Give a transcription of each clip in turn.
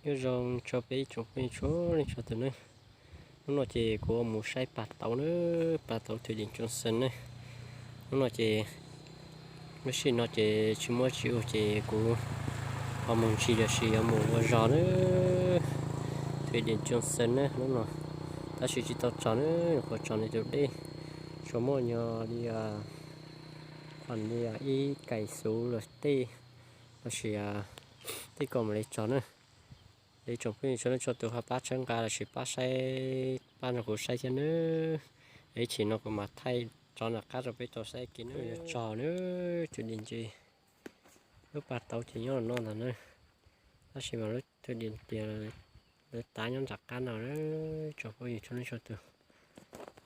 Nyob zoo tso peb tsoom phooj ywg txhua leej txhua tus nawb. Hnub no ces kuv mus saib paj tauv nawb, paj tauv Thụy Điển Trung Sơn nawb. Hnub no ces lub sij hawm no ces tsis muaj tsis ua ces kuv ho mus ntsis los sis yuav mus ua zog nawb. Thụy Điển Trung Sơn nawb hnub no, tab sis tsis tau tso nawb, nyuam qhuav tso ntawm tus dej, tsuas muaj nyuag li, qhov li ib kais xuv los tej, los sis tej ko mam li tso nawb. Es tsoom phooj ywg txhua leej txhua tus ho pab txhawb nqa los sis pab saib, pab nrog kuv saib thiab nawb. Ib chim no kuv mam thaij tso nram qab rau peb tau saib kiag nawb. Tso nawb, Thụy Điển ces lub paj tauv ces nyob no ntag nawb. Tab sis mas lub Thụy Điển tias lawv tav nyob nram qab no nawb, tsoom phooj ywg txhua leej txhua tus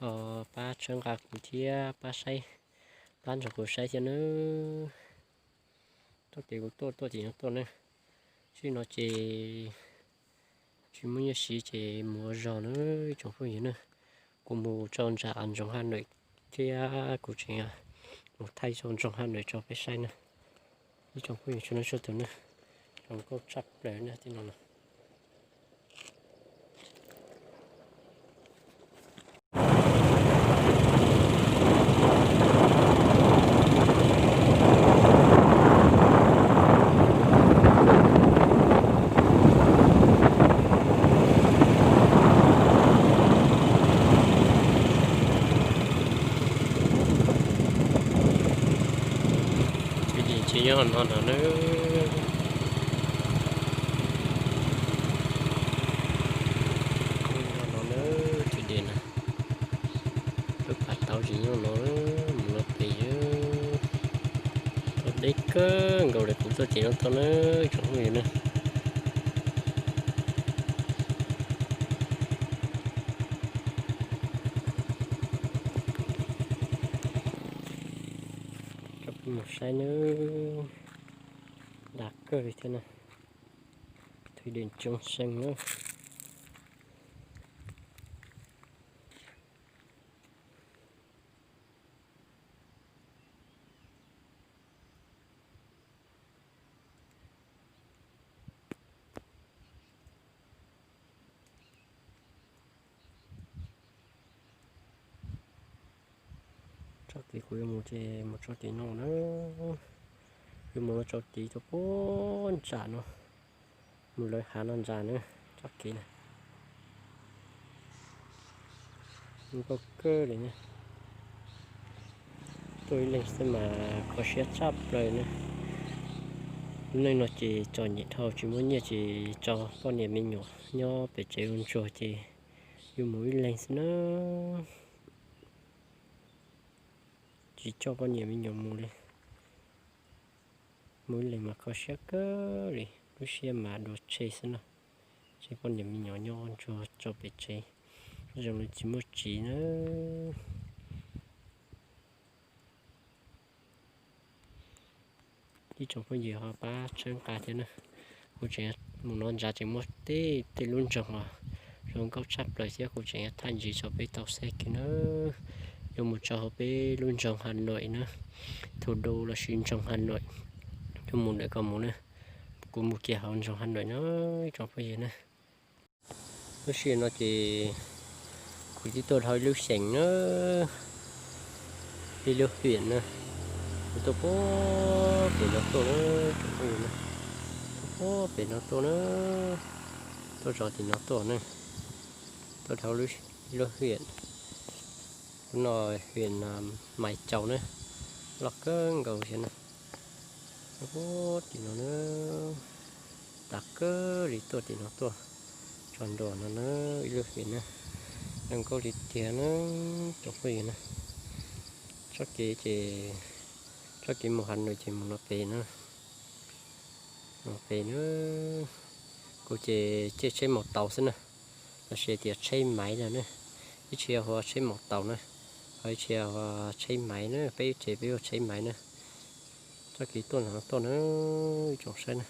ho pab txhawb nqa kuv thiab pab saib, pab nrog kuv saib thiab nawb. Tuaj ces kuv tuaj, tuaj tim no tuaj nawb. Sij no ces tsis muaj nyiaj siv ces mus ua zog nawb tsoom phooj ywg nawb. Kuv mus tso ntsa ntsoov Hà Nội thiab kuv tseem mus thaij tso ntsoov Hà Nội tso peb saib nawb. Ib tsoom phooj ywg txhua leej txhua tus nawb, zoo nkauj tshaj plaws nawb tej no na. Thụy Điển ces nyob no no nawb. Nyob no nawb Thụy Điển na. Lub paj tauv ces nyob no, mus no pem, tuaj deb kawg nkaus li, kuv tuaj tim no tuaj nawb tsoom phooj ywg na. Coj peb mus saib nawb, dav kawg li thiab na. Thụy Điển Trung Sơn nawb. Txoj kev kuv yuav mus ces mus txoj kev no na. Yuav mus rau tid rau puag nram no, mus lawv hav no nram na, txoj kev na. Nkauj kawg li na. Tuaj ib leeg xwb mas kho siab tshaj plaws na. Lub neej no ces txom nyem dhau, tsis muaj nyiaj ces tso poj niam me nyuam nyob pem tsev ua ntsuag ces yuav mus ib leeg xwb na. Tsis coj poj niam me nyuam mus li. Mus ib leeg mas kho siab kawg li, lub siab mas dua tseg xwb na. Tseg poj niam me nyuam nyob ntsuag tso pem tsev, zoo li tsis muaj txiv na. Ib tsoom phooj ywg ho pab txhawb nqa thiab na. Kuv tseem mus no ntsa tseem muaj tej tej lub nroog os, zoo nkauj tshaj plaws thiab, kuv tseem yuav thaij ntsis rau peb tau saib kiag na. Yuav mus txog hauv peb lub nroog Hà Nội na, thủ đô lossis nroog Hà Nội. Yuav mus ntawm ko mus na, kuv mus kiag hauv nroog Hà Nội na, ib tsoom phooj ywg na. Lub sij hawm no ces kuv twb tuaj dhau ib lub xeem na, ib lub huyện na, kuv tuaj puag pem no tuaj na, tsoom phooj ywg na, tuaj puag pem no tuaj na, tuaj zov tim no tuaj na, tuaj dhau ib lub huyện, lub no huyện Mái Chầu na, loj kawg nkaus thiab na. Puag tim no na, tas kawg li tuaj tim no tuaj, tso ntua no na, ib lub huyện na, zoo nkauj li tiag na, tsoom phooj ywg na. Txoj kev ces, txoj kev mus Hà Nội ces mus no pem na, no pem na. Kuv ces caij tsheb maus taus xwb na, lossis tias tsheb máy lawm na, ib txhia hu ua tsheb maus taus na, ho ib txhia hu ua tsheb máy na, peb tsev peb hu ua tsheb máy na. Txoj kev tuaj no tuaj na, ib tsoom saib na.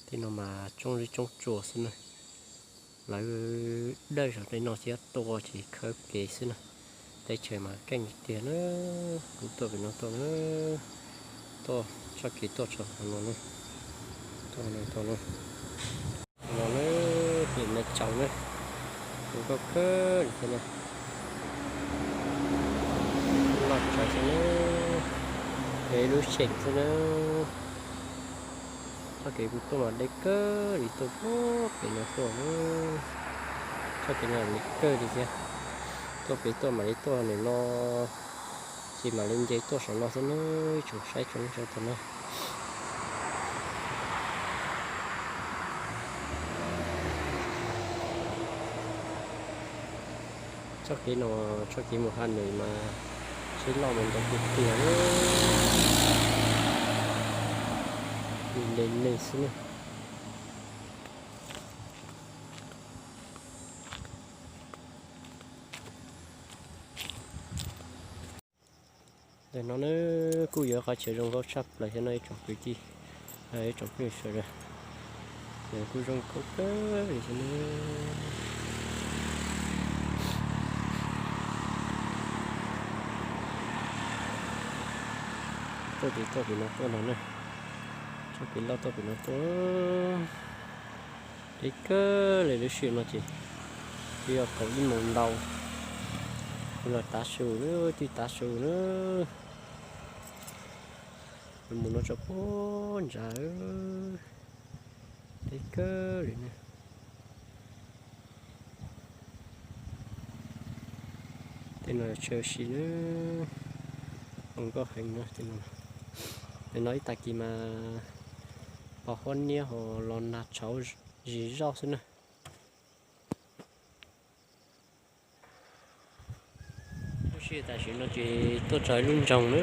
Tej no mas tsoob zeb tsoob tsuas xwb na. Lawv dawj saum tej no thiab tua ces khawb kev xwb na. Teb chaws mas keej tiag na. Kuv tuaj pem no tuaj na, tuaj txoj kev tuaj txog no na. Tau no, tau no. Tau no na, pem no tsaus na. Zoo nkauj kawg li thiab na. Loj tsawv xwb na. Pem lub xyeem xwb na. Txoj kev kuv tuaj mas deb kawg li, tuaj pem no tuaj. Txoj kev no deb kawg li thiab. Tuaj pem tuaj mam li tuaj ntawm no, ces mam li nce tuaj saum no xwb na. Tsoom saib tsoom tsoom tag na. Txoj kev no, txoj kev mus Has Nws mas sib loj mus ntau tiag tiag li, li neeg xwb na. Ntawm no na kuj yog qhov chaw zoo nkauj tshaj plaws thiab no ib tsoom kwv tij, ib tsoom phooj ywg sawv daws. Nws kuj zoo nkauj kawg li thiab na. Tuaj ces tuaj pem no tuaj no na. Txoj kev loj tuaj pem no tuaj. Deb kawg li lub sij hawm no ces twb yog kaum ib moos ntau. Kuv los tav su na, twb tav su na. Mus no tso puag ntsag, deb kawg li na. Tej no chaw si na, zoo nkauj heev na. Tej no ib tag kis mas pos huab niab ho los nag tshauv zis zoj xwb na. Lub sij hawm tam sim no ces tuaj txog lub nroog na,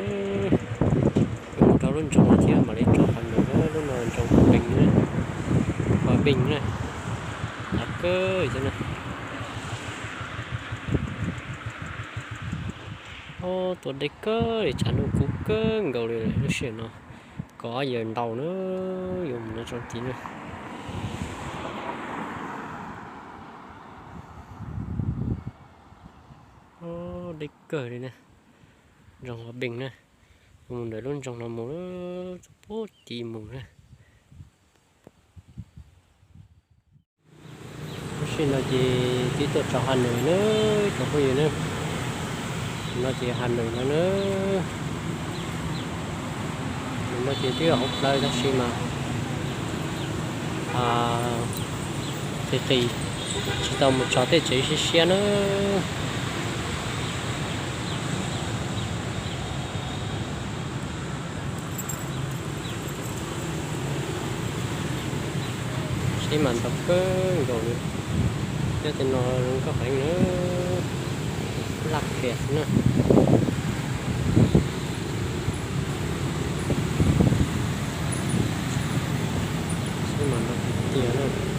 yuav mus rau lub nroog no thiab mam li tso qhov no, lub no nroog Paj Npeej na, Paj Npeej na, av kawg thiab na. Tuaj deb kawg li, tshav ntuj kub kawg nkaus li lub sij hawm no, kaum ob yawm ntau na, yuav mus no tso tid na. Deb kawg li na, nroog Paj Npeej na, mus ntawm lub nroog no mus, txog puag tid mus na. Lub sij hawm no ces twb tuaj txog Has Nws na, tsoom phooj ywg na. No ces Has Nws no na. No ces twb yog hauv plawv tab sis mas qis qis, tsis tau mus txog tej tsev siab siab na. Seb mas ntau kawg nkaus li. Cov tej no zoo nkauj heev na, laj kiag xwb na. Seb mas ntau tiag tiag na.